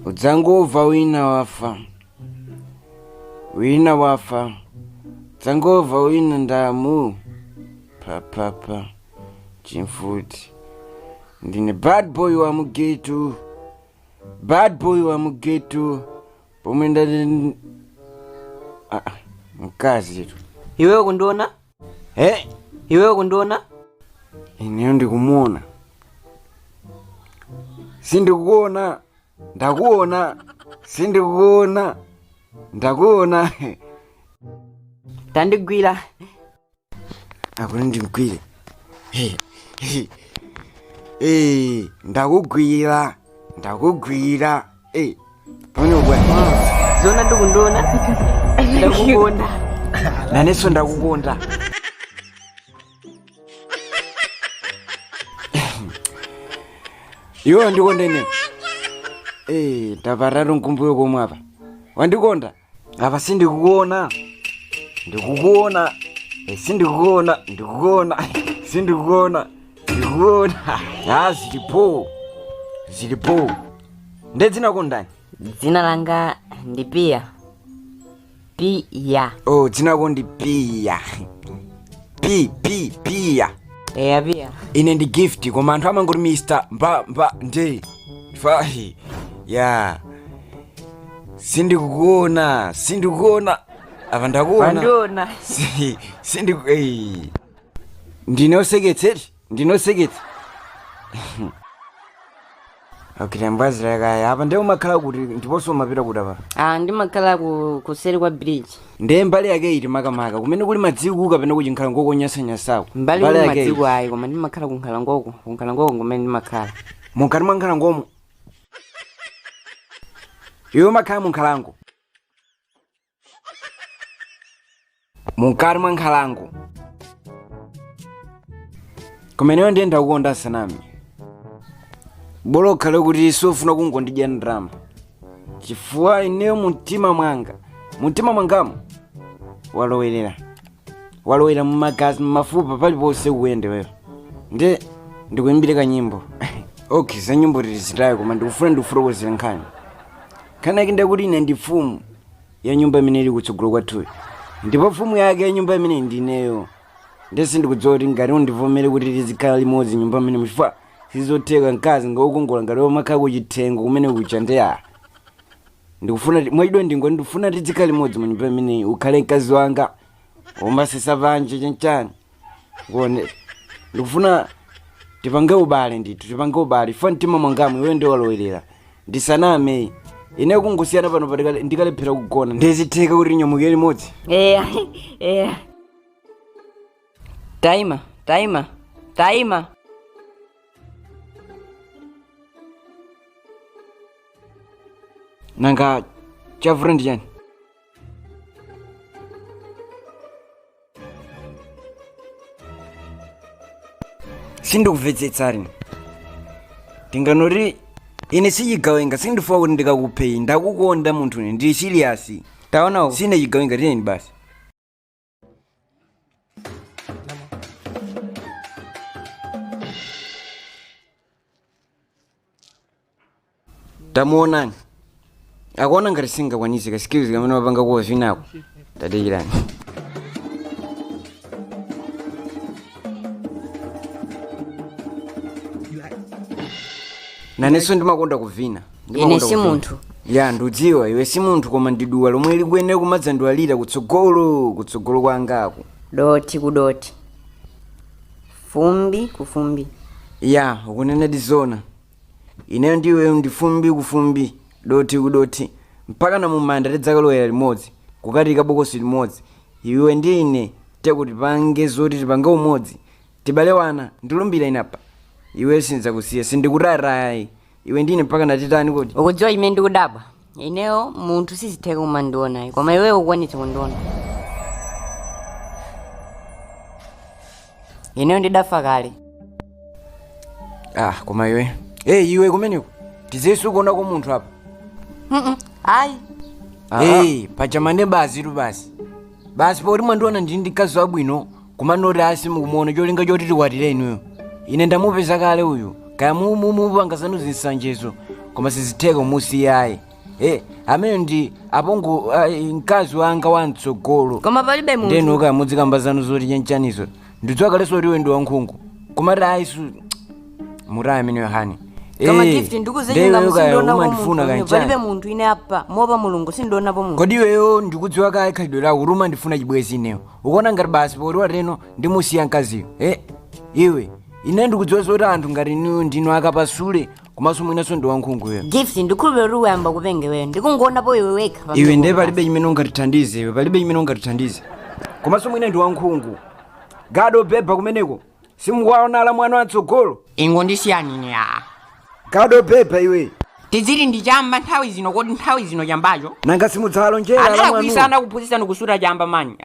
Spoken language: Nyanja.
Udzangomva wina wafa, wina wafa, udzangomva wina ndamu papapa chimfuti. Ndine bad boy wa mughetto, bad boy wa mughetto, pomwe ndati ah, mkazi tu. Iweyo kundiona? Eh? Iweyo kundiona? Ineyo ndikumuona, sindikuona, ndakuona, sindikuona, ndakuona. Tandigwira. Akuti ndimgwire. Eh, ndakugwira, ndakugwira. Eh, pamene ubwana. Zona ndikundiona? Ndakukonda. Nanenso ndakukonda. Iwe wandikonda ine? Eh, ndapatatu mkumbuyo komwe apa. Wandikonda? Apa sindikukuona, ndikukuona. Eh, sindikukuona, ndikukuona, sindikukuona, ndikukuona. Ah, zilipo, zilipo. Nde dzina lako ndani? Dzina langa ndi Pia. Pia. Oh, dzina lako ndi Pia. P P Pia. Eya, Pia. Ine ndi Gift, koma anthu amangoti Mr mba mba nde fahi ya sindikukuona, sindikukuona apa, ndakuona. Wandiona? Sindiku eh. Ndine oseketseri, ndine oseketsa. Okay, tambwazira kaya apa. Ndiye umakhala kuti, ndiponso umapita kuti apa? Ah, ndimakhala kuseri kwa bridge. Ndiye mbali yake iti makamaka, kumene kuli madziko kapena kuti nkhalango konyasanyasako? Mbali Mbali kuli yake iti? madziko ayi, koma ndimakhala kunkhalangoko, kunkhalangoko kumene ndimakhala. Mukati mwa nkhalangomo iwe umakhala mu nkhalango, mukati mwa nkhalango kumeneyo. Ndiye ndakukonda sanami, bola ukhale kuti sofuna kungondidya ndalama, chifukwa ineyo mumtima mwanga, mumtima mwangamo walowerera, walowera mumagazi, mumafupa, paliponse ukuyende wewe. Nde ndikuimbire kanyimbo? Okay, za nyimbo tizitayo, koma ndikufuna ndikufotokozera nkhani. Nkhani yake ndakuti ine ndi mfumu ya nyumba imene ili kutsogolo kwathuyi, ndipo mfumu yake ya nyumba imene ndineyo. Nde sindikudziwa kuti ngati undivomere kuti tizikhala limodzi nyumba imene, chifukwa sizotheka mkazi ngokongola ngati umakhala kuchithengo kumene kucha. Ndeya ndikufuna mwachidwa ndingo ndikufuna tizikhala limodzi mu nyumba imeneyi, ukhale mkazi wanga, umasesa panje chanchani kuone. Ndikufuna tipange ubale ndithu, tipange ubale fa mtima mwangamu iwe ndiye walowerera, ndisaname. Ine kungosiyana pano ndikalephera kugona. Ndizitheka kuti tinyamuke limodzi? Eya, eya. Taima, taima, taima. Nanga chavuta ndi chani? Sindikuvetsetsani. Tinganoti ine sichigawenga, sindifuna kuti ndikakupheyi. Ndakukonda munthu, ine ndili serious. Taona uko. Sine chigawenga, tiyeni basi. Tamuonani, akuona ngati singakwanise ka skills kamene wapanga kuwa vinako. Tadikirani. Nanenso ndimakonda kuvina. Ndimakonda Ine si kuvina. munthu. Ya, ndudziwa iwe si munthu, koma ndiduwa lomwe likuyenera kumadzandwalira kutsogolo, kutsogolo kwangako. Doti kudoti, fumbi kufumbi. Ya, ukunena zona. Ineyo ndiwe ndi fumbi kufumbi, doti kudoti, mpaka na mumanda tidzakalowera limodzi, kukatika bokosi limodzi iwe ndi ine. Tekuti tipange zoti tipange umodzi, tibale wana. Ndilumbira inapa, iwe sindidzakusiya, sindikutayatayayi. Iwe ndine mpaka natitani kodi? Ukudziwa chimene ndikudabwa? Ineyo munthu sizitheka kumandionayi, koma iweyo ukwanitsa kundiona. Ineyo ndidafa kale. Ah, koma iwe, hey, iwe kumeneko tizesu kuonako munthu apa? Ayi. Hey, pachamane basi tu, basi basi, poti mwandiona ndili ndi mkazi wabwino, kumanoti asi mukumuona cholinga choti tikwatire inuyo. Ine ndamupeza kale uyu. Kaya mupanga zanu zinsanjezo, Koma sizitheka umusiyayi. Amene ndi apongo mkazi wanga wamtsogolo. Koma palibe munthu. Ndenu kaya muzikamba zanu zoti chanchanizo. Ndidziwa kalenso kuti iwe ndi wankhungu. Komati ayisu murayi amene yohani. Koma Gift, ndikuzenyenga, umandifuna musindionapo munthu. kanchani? Palibe munthu ine apa mopa Mulungu sindionapo munthu. Kodi iweyo, ndikudziwa kaye khalidwe lako kuti umandifuna chibwezi. Ineyo ukuona ngati basi poti wateno ndimusiya mkaziyo? Iwe, ine ndikudziwa zoti anthu ngati inu ndinu akapasule, komanso mwinanso ndi wankhungu iwe. Gift, ndikhulupirira kuti uyamba kupenga iweyo, ndikungonapo iwe wekha pamene Iwe ndiye kuno. Palibe chimene ungatithandize iwe, palibe chimene ungatithandize. Komanso mwina ndi wankhungu gado beba kumeneko, simukuwaona ala mwana watsogolo. Ingo ndisiyani ine aa. Gado beba iwe. Tizili ndi chamba nthawi zino. Kodi nthawi zino chambacho Nanga simudzalonjera ala mwanu? Adalakuisana kuphunzitsani kusuta chamba mani.